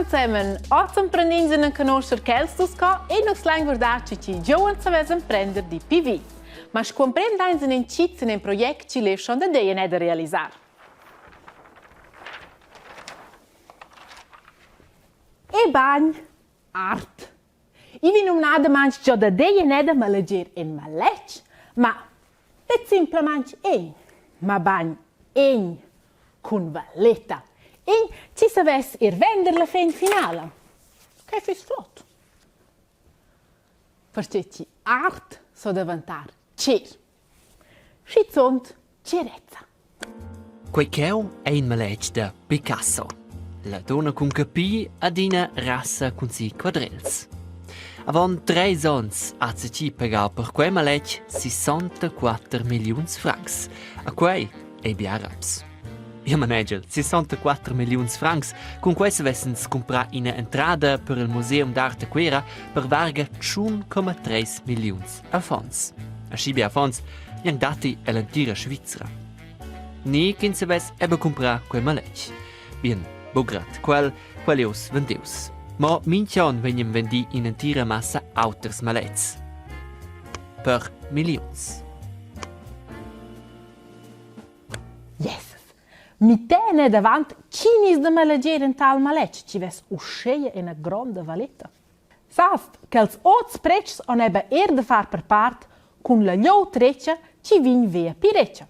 ensemen. Oz emprendins in enconoscher quels dus co e nus lein guardar chi chi giuven savess emprender di PV. Ma sco emprendains in in in in project chi lev schon da dei da realisar. E bagn art. I vegn numnadamaing giò da dei e da maleger in maletg, ma bet simplamaing egn, mabain egn cun valeta. Egn chi savess ir vender la fin finala. Quai füss flot. Perche chi art so davantar cher. Schizunt tgirezza. Quei cheu ei in maletg da Picasso. La dunna cun capi adina rassa cun si quadrels. Avon treis onns ha CC pagau per quei maletg 64 milliuns francs. A quei ei bia raps. Io manegel 64 milliuns francs, cun quei savessens cumprar ina entrada per il Museum d'art a Cuera per varga 1,3 milliuns affons. Aschi bia affons gnanc datti ell'entira Svizra. Ni ch'ins savess eben cumprar quei maletg. Bien, buc quel, quel ei uss vendius. Mo mintg'onn vegnan vendi in'entira massa auters maletgs. Per milliuns. Jesus! Mi tene davant chinis da maleger in tal maletg chi vess uscheia ina gronda valeta. Sast ch'els ots pretschs han eba er da far per part cun la glieud recha chi vegn via pi recha.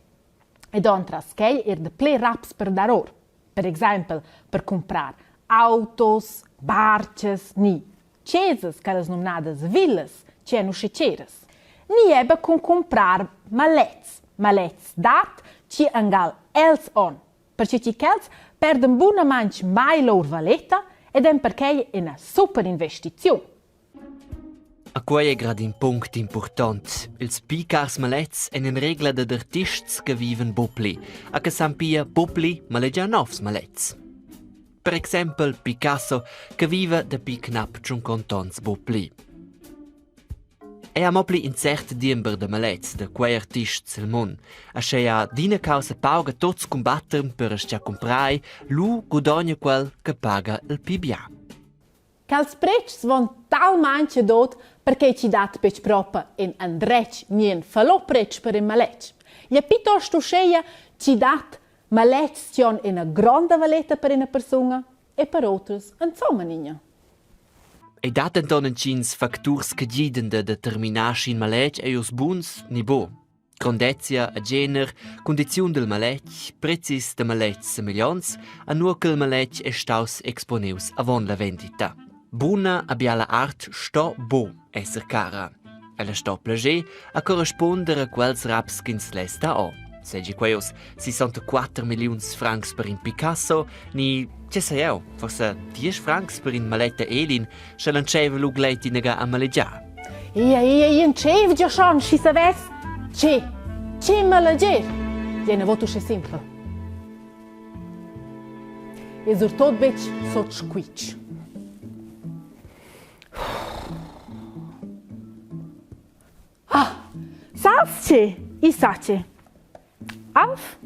Ed han tras quai er da ple raps per dar or. Per exaimpel per cumprar autos, barchas ni chesas, quellas numnadas villas, chi èn uschè cheras. Ni eba cun cumprar malets, malets d'art chi angal els on, perche chi quels perdan bunamaing mai lur valeta ed èn perquai ina super investiziun. A quei è grad in punct impurtont. Ils pli cars malets èn in regla dad artists che viven buc pli, a che san pia buc pli malegiar novs malets. Per exempel Picasso che viva dapi knap tschunconta onns buc pli. Ei ha mo pli in cert diember da maletgs da quei artist sil mund. Aschia d'ina caussa pauca tuts cumbattern per aschia cumprar, lu gudogna quel che paga il pli bia. Quels pretschs von talmain dot perché chi dat betg propa in andretg ni in fallò pretsch per in maletg. Ja piuttost uscheia chi dat maletgs chi han ina gronda valeta per ina persuna e per oters insomma nigna. Ei dat denton entgins facturs che gidan da determinar sch'in maletg ei uss buns ni buc. Grondezia e gener, cundiziun dil maletg, prezis da maletgs semeglionts, a nua ch'il maletg ei staus exponius avon la vendita. Buna e biala art sto buc esser cara. Ella sto plager a correspunder a quels raps ch'ins less da o. Seigi quei oz 64 milliuns francs per in Picasso, ni, che sai eu, forsa 10 francs per in maletg da Elin, sche l'entscheiva lu gleiti inaga a malegiar. Ia, ia, ia entscheiv già schon, schi savess che, che maleger. Gliei navot uschè simpel. E surtot betg sot squitsch. Ah, sas che? I sa che. Alf?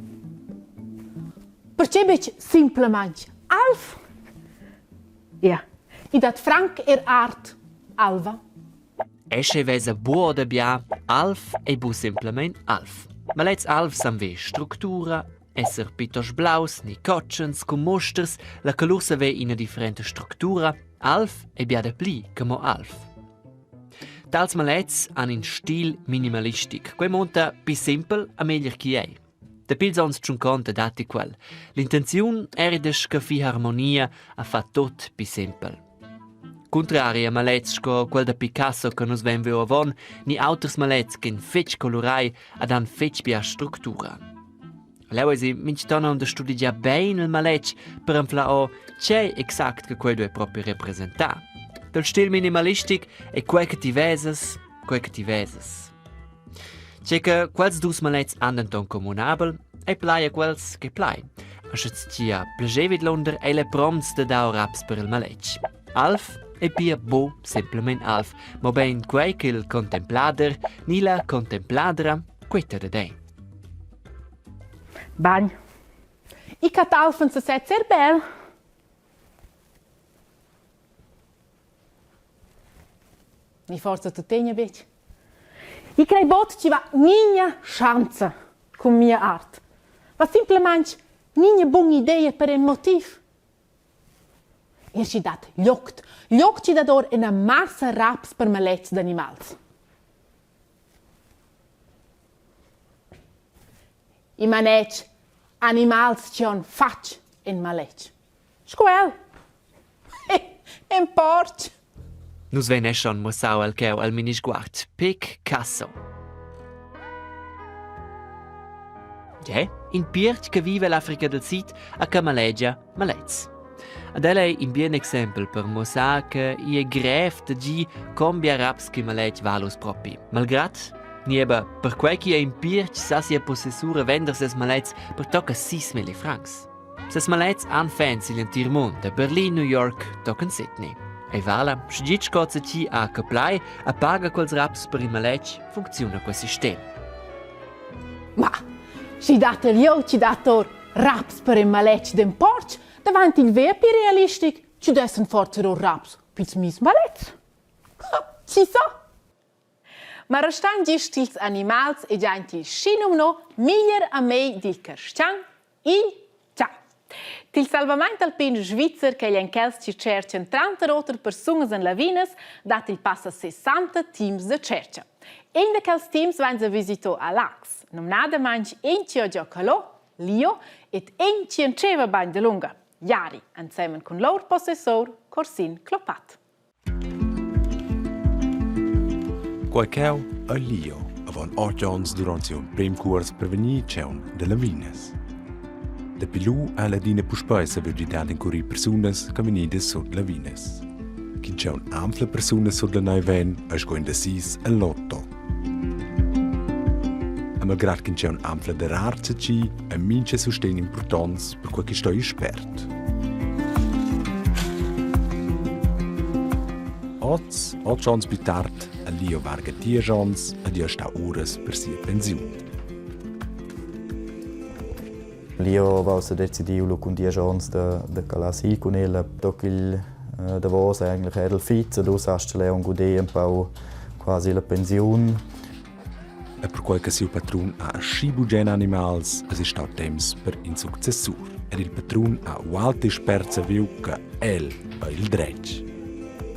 Perche betg simplamaing alv? Ja, i dat franc er art alva. E sche vesa buo da bia, alv ei bu semplamein alv. Ma lez alv san ve structura, esser piuttost blaus ni cotschens cun musters, la colur sa ve ina differenta structura, alv ei bia dapli che mo alv. Tals maletgs han in stil minimalistic. Quei munta pli simpel a meglier ch'i ei. Dapi ils onns tschunconta datti quel. L'intenziun era da scaffir harmonia a far tot pli simpel. Cuntrari a maletgs sco quel da Picasso che nus vein viu avon, ni auters maletgs ch'ein fetg colurai ed han fetg bia structura. Leu eisi mintgaton aunc da studegiar bein il maletg per anflar o tgei exact che quei duei propi representar. Dal stil minimalistic ei quei che ti vesas, quei che ti vesas. Tgei che quels dus maletgs han denton communabel, ei plai a quels che plai. A sche ti ha plascher vidlunder, ei la promts da dar raps per il maletg. Alf ei pia buc semplamein alv, mobein quei ch'il contemplader ni la contempladra queta dad ei. Bagn. I catalfen sesez er bel. Ni forsa tuttegna betg. I crei bod chi va nigna schanza cun mia art. Va simplamaing nigna bun'idea per ün motiv. Er schi dat gliogt, gliogt chi dat our üna massa raps per malets d'animals. I manetsch animals chi han fatg ün maletg. Sco el. In porch. Nus vein schon mussau el cheu al minisguard Picasso. Ge, in piertg che vive l'Africa del Sid a che malegia malets. Ad el ei in bien exempel per mussar che i è grev da gi con bia raps che maletg valus propi. Malgrad, nieba, perquei che è in piertg sa sia possessura vender ses malets per tocca 6.000 francs. Ses malets han fans igl entir mund, da Berlin, New York tochen Sydney. Ei vala, sche gitg cozza ti a che plai a paga quels raps per il maletg, funcziuna quel sistem. Ma schi dat er jeu chi dat or raps per in maletg d'ün porch davant il ver pli realistic, chi dessen forsa or raps pils mis malets. Chi sa? Ma restan gist ils animals ed aint il schinumno miglier a mei dil carstgaun Igl cha. Til salvamaint alpin svizzer ch'el en quels chi tscherchan tranter oter persunas en lavinas dat il passa 60 teams da tschercha. In da quels teams vainsa visito a Laax, numnadamaing in chi ho giò calò, Lio, ed in chi entscheva bain dalunga, Jari, ensemen cun lur possessor Corsin Clopath. Quei cheu ei Leo avon otg onns duront siu emprem cuors per vegnir tgaun da lavinas. Dapi lu ha el adina puspei saviu gidar ad encurir persunas che vegnidas sut lavinas. Ch'in tgaun anfla persunas sut la neiv en ei sco in da sis el lotto. E malgrad ch'in tgaun anfla da rar zatgi, ei mintga sustegn impurtonts perquei che sto ir spert. Oz, otg onns pli tard, ha Leo varga diesch onns ed è stà uras per sia pensiun. Leo va ussa decidiu lu cun diesch onns da, da calar si cun ella. Toc il eh, davos eigentlich era il fit, ed ussa astga Leon guder un pau quasi la pensiun. E perquai che siu patrun ha aschi bugen animals, es ei stau temps per in successur. Ed il patrun ha ualti spert saviu che el ha il dretg.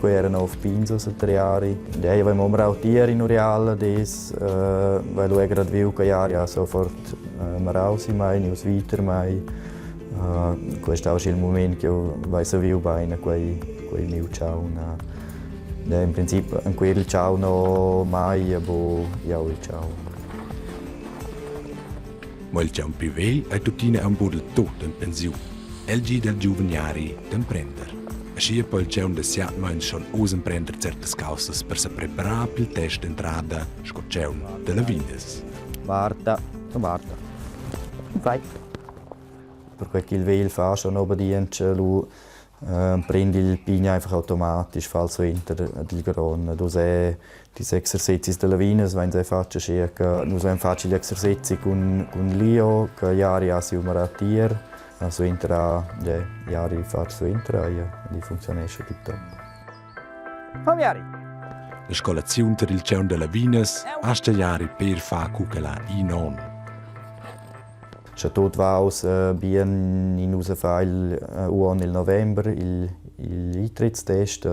Quei era nov pins a triari. Dei avevamo marau tier in uriala des, äh, weil lu era viu che ja sofort äh, marau si mai, nius viter mai. Äh, questo è il moment che io vai saviu bene quei quei miu ciao. Ja, im Prinzip ein quel ciao no mai, aber jau il ciao. Ma il tgaun pli vegl ei tuttina aunc buc del tut en pensiun. El gida al giuven Jari d'emprender. Aschia po il tgaun da siat meins schon oz emprender certas caussas per sepreparar pil test d'entrada sco tgaun da lavinas. Marta, Marta. Vai. Perquei ch'il vegl fa schon obedientscha, lu prendi il pign einfach automatisch, fa suenter dil grond. Dus è dis exercezis da lavinas vain già fatg aschia che nus vain fatg igl exercezi cun cun Leo che Jari ha siu maratier suenter ha ja, Jari fatg suenter e funzionescha tiptop. Komm Jari! La scolaziun tar il tgaun da lavinas astga Jari per far cu ch'el ha in onn. Sche tut va ussa bien, in ussa fa il uonn il november il igl Eintrittstest,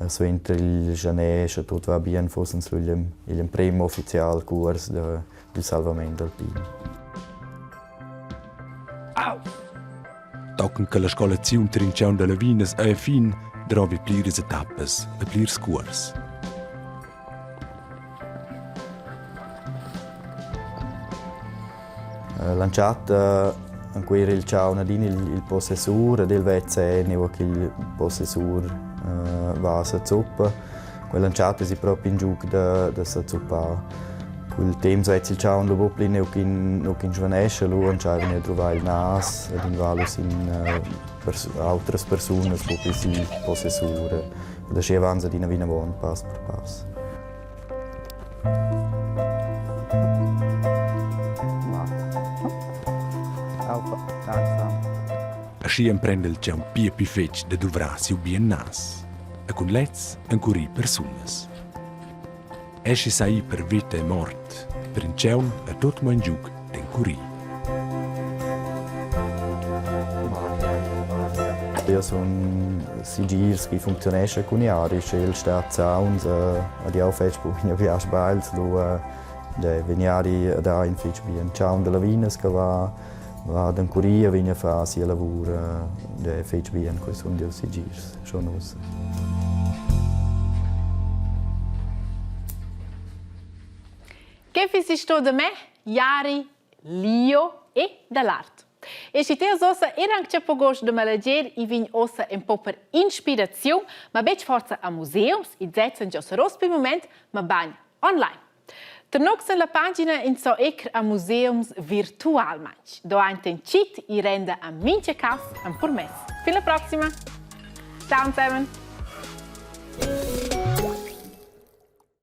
suenter il janer, sche tut va bien, fussen lu igl emprem official cuors da dil salvament alpin. Tochen che la scolaziun Trinchaun da lavinas ei a fin, drovi pliras etappas e plirs cuors. L'entschatta enquera il chaun adina il, il possessur ed el vezza nua ch'il possessur va a sezuppa. Quell'entschatta es propi in giug da, da sezuppar. Cul temps vezza il chaun lu buc pli nua ch'in, nua ch'in svanescha, lu entscheivan a druvar il nas ed in va lu sin pers autras persunas, buc pli sil possessur. Ed aschia avanza adina vinavon pass per pass. Aschia emprenda il tgaun pia pli fetg da duvrar siu bien nas e cun lez encurir persunas. Eschi sa ir per veta e mort, per in tgaun è tut mo in giug d'encurir. Io sun sigirs chi funcziunescha cun Jari, sch'el stat sauns ed jau fetsch buca bia sbagls, lu vegn Jari a dar in fetg bien tgaun da lavinas che va va ad encurir e vegn a far sia lavur fetg bien. Quei sun jeu segirs schon ussa. Che fissi sto da me, Jari, Lio e dall'art. E schi te ossa er anc po gost da maleger, i vign ossa en po per inspiraziun, ma betg forza a museums, i sezzan giò saros per moment, ma bagn online. Ternox en la pagina in so ecr a museums virtualmaing. Do aint en chit i renda a mincha cas en purmess. Fin la proxima. Ciao zusammen.